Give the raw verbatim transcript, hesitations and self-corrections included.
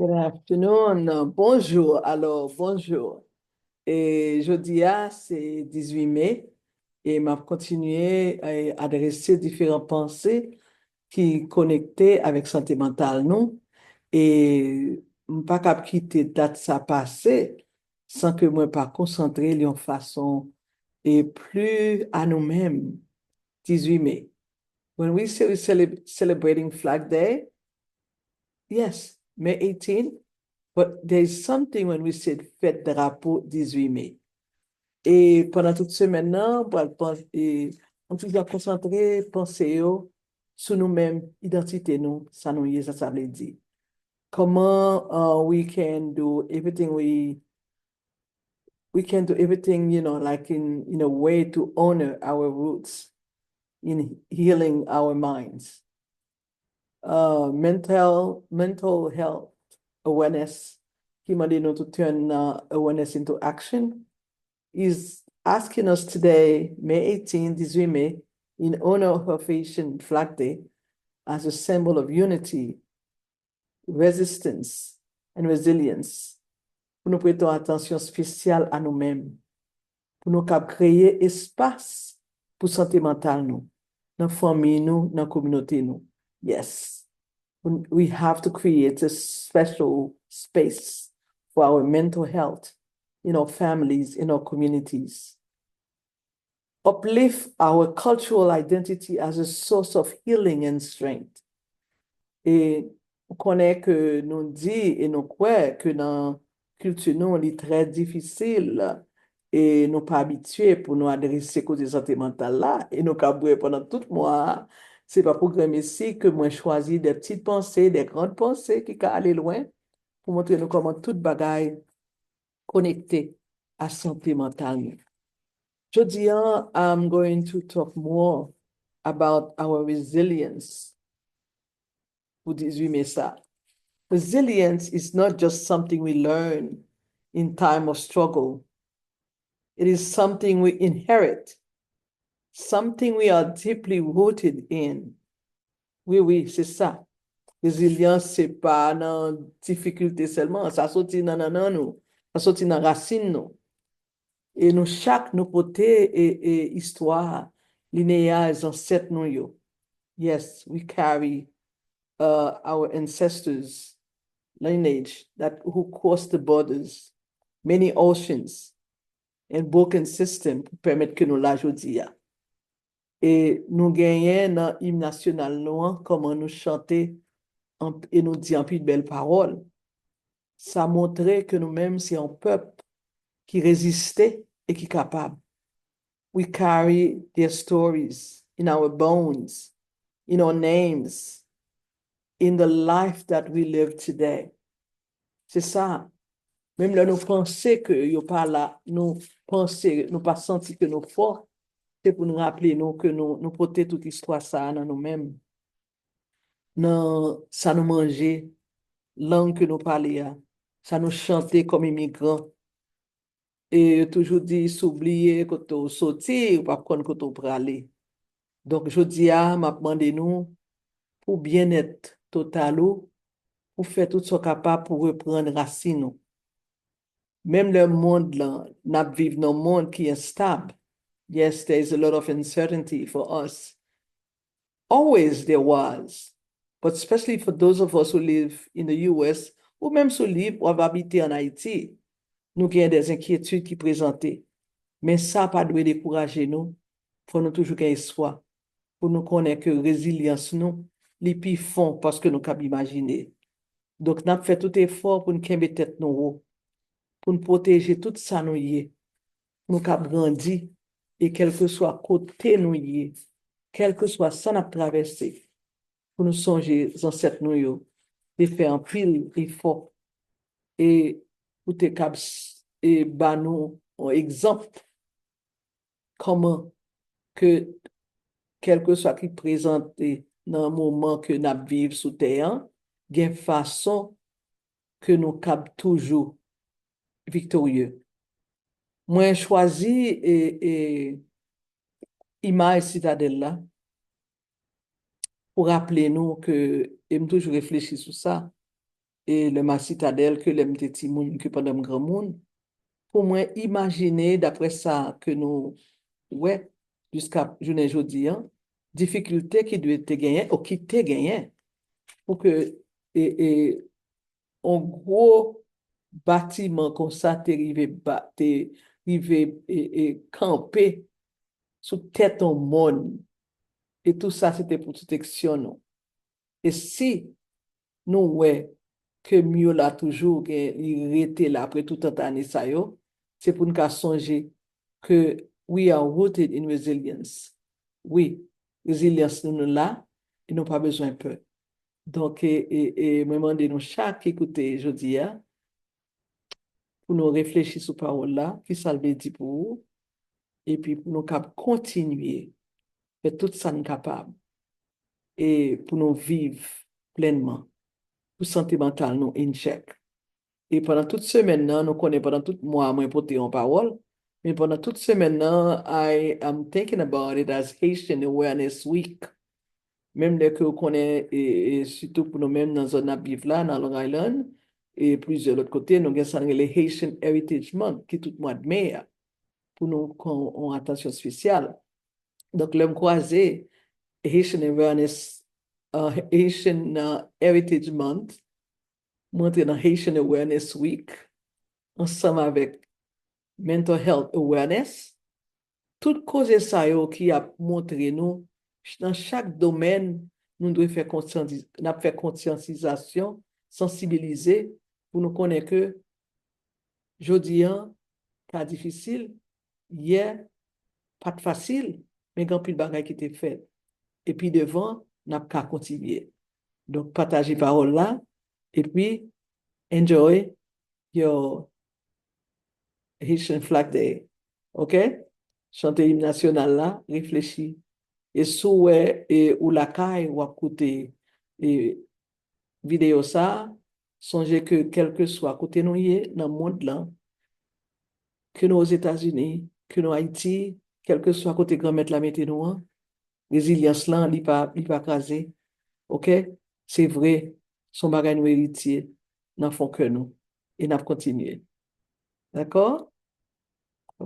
Good afternoon. Bonjou. Alò, bonjou. E jodi a, se dizuit me, e m ap kontinye, e, adrese diferan panse ki konekte avèk sante mantal nou. E m pa kab kite dat sa pase san ke mwen pa konsantre l yon fason e pli a nou menm. Dizuit me. When we say we celeb- celebrating Flag Day, yes, May eighteen, but there is something when we say fèt drapo dizuit me. E pandan tout semèn nan, pral pans- e, nou toujou ap konsantre panse yo sou nou menm, idantite nou, sa nou ye, sa sa vle di. Kòman uh, we can do everything we we can do everything, you know, like in in a way to honor our roots in healing our minds. Uh, mental mental health awareness ki mande nou to turn uh, awareness into action is asking us today, May eighteen, dizuit me, in honor of Haitian Flag Day as a symbol of unity, resistance and resilience, pou nou prete yon atansyon espesyal a nou menm, pou nou kab kreye espas pou sante mantal nou, nan fanmi nou, nan kominote nou. Yes. We have to create a special space for our mental health in our families, in our communities. Uplift our cultural identity as a source of healing and strength. E ou konnen ke nou di e nou kwè ke nan kilti nou, li trè difisil e nou pa abitye pou nou adrese koze sante mantal la, e nou ka bwè pandan tout mwa a. Se pa pou granmesi ke mwen chwazi de petites pensées, des grandes pensées ki ka ale lwen pou montre nou kòman tout bagay konekte a sante mantal nou. Jodi a, I'm going to talk more about our resilience pou dizuit me sa. Resilience is not just something we learn in time of struggle. It is something we inherit, something we are deeply rooted in. Wi, wi, se sa. Rezilyans se pa nan difikilte sèlman, sa soti nan nannan nou, sa soti nan rasin nou. E nou chak nou pote e, e istwa lineyaj zansèt nou yo. Yes, we carry uh, our ancestors' lineage that who crossed the borders, many oceans and broken system pou pèmèt ke nou la jodi a. E nou genyen nan im nasyonal nou an kòman nou chante e nou di anpil bèl pawòl. Sa montre ke nou menm se yon pèp ki reziste e ki kapab. We carry their stories in our bones, in our names, in the life that we live today. Se sa. Menm lè nou panse ke yo pa la, nou panse, nou pa santi ke nou fò, se pou nou raple nou ke nou, nou pote tout istwa sa a nan nou menm. Nan sa nou manje, lang ke nou pale a, sa nou chante kòm imigran. E yo toujou di, si w bliye kote w soti, ou p ap konn kote w prale. Donk, jodi a, m ap mande nou, pou byennèt total ou, pou fè tout sa w kapab pou reprann rasin ou. Menm lè mond lan, n ap viv nan mond ki enstab. Yes, there is a lot of uncertainty for us. Always there was, but especially for those of us who live in the U S, ou menm si w liv, w ap abite an Ayiti, nou gen de enkyetid ki prezante. Men sa pa dwe dekouraje nou. Fò nou toujou gen espwa pou nou konnen ke rezilyans nou, li pi fon paske nou kab imajine. Donk, n ap fè tout efò pou n kenbe tèt nou wo, pou n pwoteje tout sa nou ye, pou nou kab grandi, e kèlkeswa kote nou ye, kèlkeswa sa n ap travèse, pou nou sonje zansèt nou yo te fè anpil efò e pou te kab e ba nou yon egzanp kòman ke kèlkeswa ki prezante nan moman ke n ap viv sou tè an, gen fason ke nou kab toujou viktorye. Mwen chwazi e, e, imaj Sitadèl la pou raple nou ke, e m toujou reflechi sou sa, e lè m a Sitadèl ke lè m te timoun ke pandan m granmoun, pou mwen imajine, daprè sa ke nou wè jiska jounen jodi a, difikilte ki dwe te genyen, ou ki te genyen, pou ke e, e, yon gwo batiman konsa te rive, ba, te rive e, e, kanpe sou tèt yon mòn. E tou sa, se te pou pwoteksyon nou. E si nou wè ke mi yo la toujou, gen, li rete la apre tout tan ane sa yo, se pou n ka sonje ke we are rooted in resilience. Wi, rezilyans nou, nou la, e nou pa bezwen pè. Donk, e, e, e mwen mande nou chak ki koute jodi a, pou nou reflechi sou pawòl la, ki sa l vle di pou ou, epi pou nou kab kontinye fè tout sa n kapab, e pou nou viv plènman, pou sante mantal nou in check. E pandan tout semèn nan, nou konnen pandan tout mwa, mwen pote yon pawòl, men pandan tout semèn nan, I am thinking about it as Haitian Awareness Week. Menm lè ke ou konnen, e, e sitou pou nou menm nan zòn n ap viv la, nan Long Island, e plizyè lòt kote, nou gen sa n rele Haitian Heritage Month, ki tout mwa d me a, pou nou pran yon atansyon espesyal. Donk, lè m kwaze Haitian Awareness, uh, Haitian, uh, Heritage Month, mwen antre nan Haitian Awareness Week, ansanm avèk Mental Health Awareness. Tout koze sa yo ki ap montre nou, ch-, nan chak domèn, nou dwe fè konsyanti-, n ap fè konsyantizasyon, sansibilize, pou nou konnen ke jodi a ka difisil, yè pa t fasil, men gen anpil bagay ki te fèt. E pi devan, n ap ka kontinye. Donk, pataje pawòl la, epi enjoy your Haitian Flag Day. Ok? Chante im nasyonal la, reflechi. E si w wè, e, ou lakay, w ap koute, e, videyo sa a, sonje ke kèlkeswa kote nou ye nan mond lan, ke nou Ozetazini, ke nou Ayiti, kèlkeswa kote Granmèt la mete nou an, rezilyans lan, li pa, li pa kraze. Ok? Se vre, se yon bagay nou eritye nan fon kè nou. E n ap kontinye. Dakò?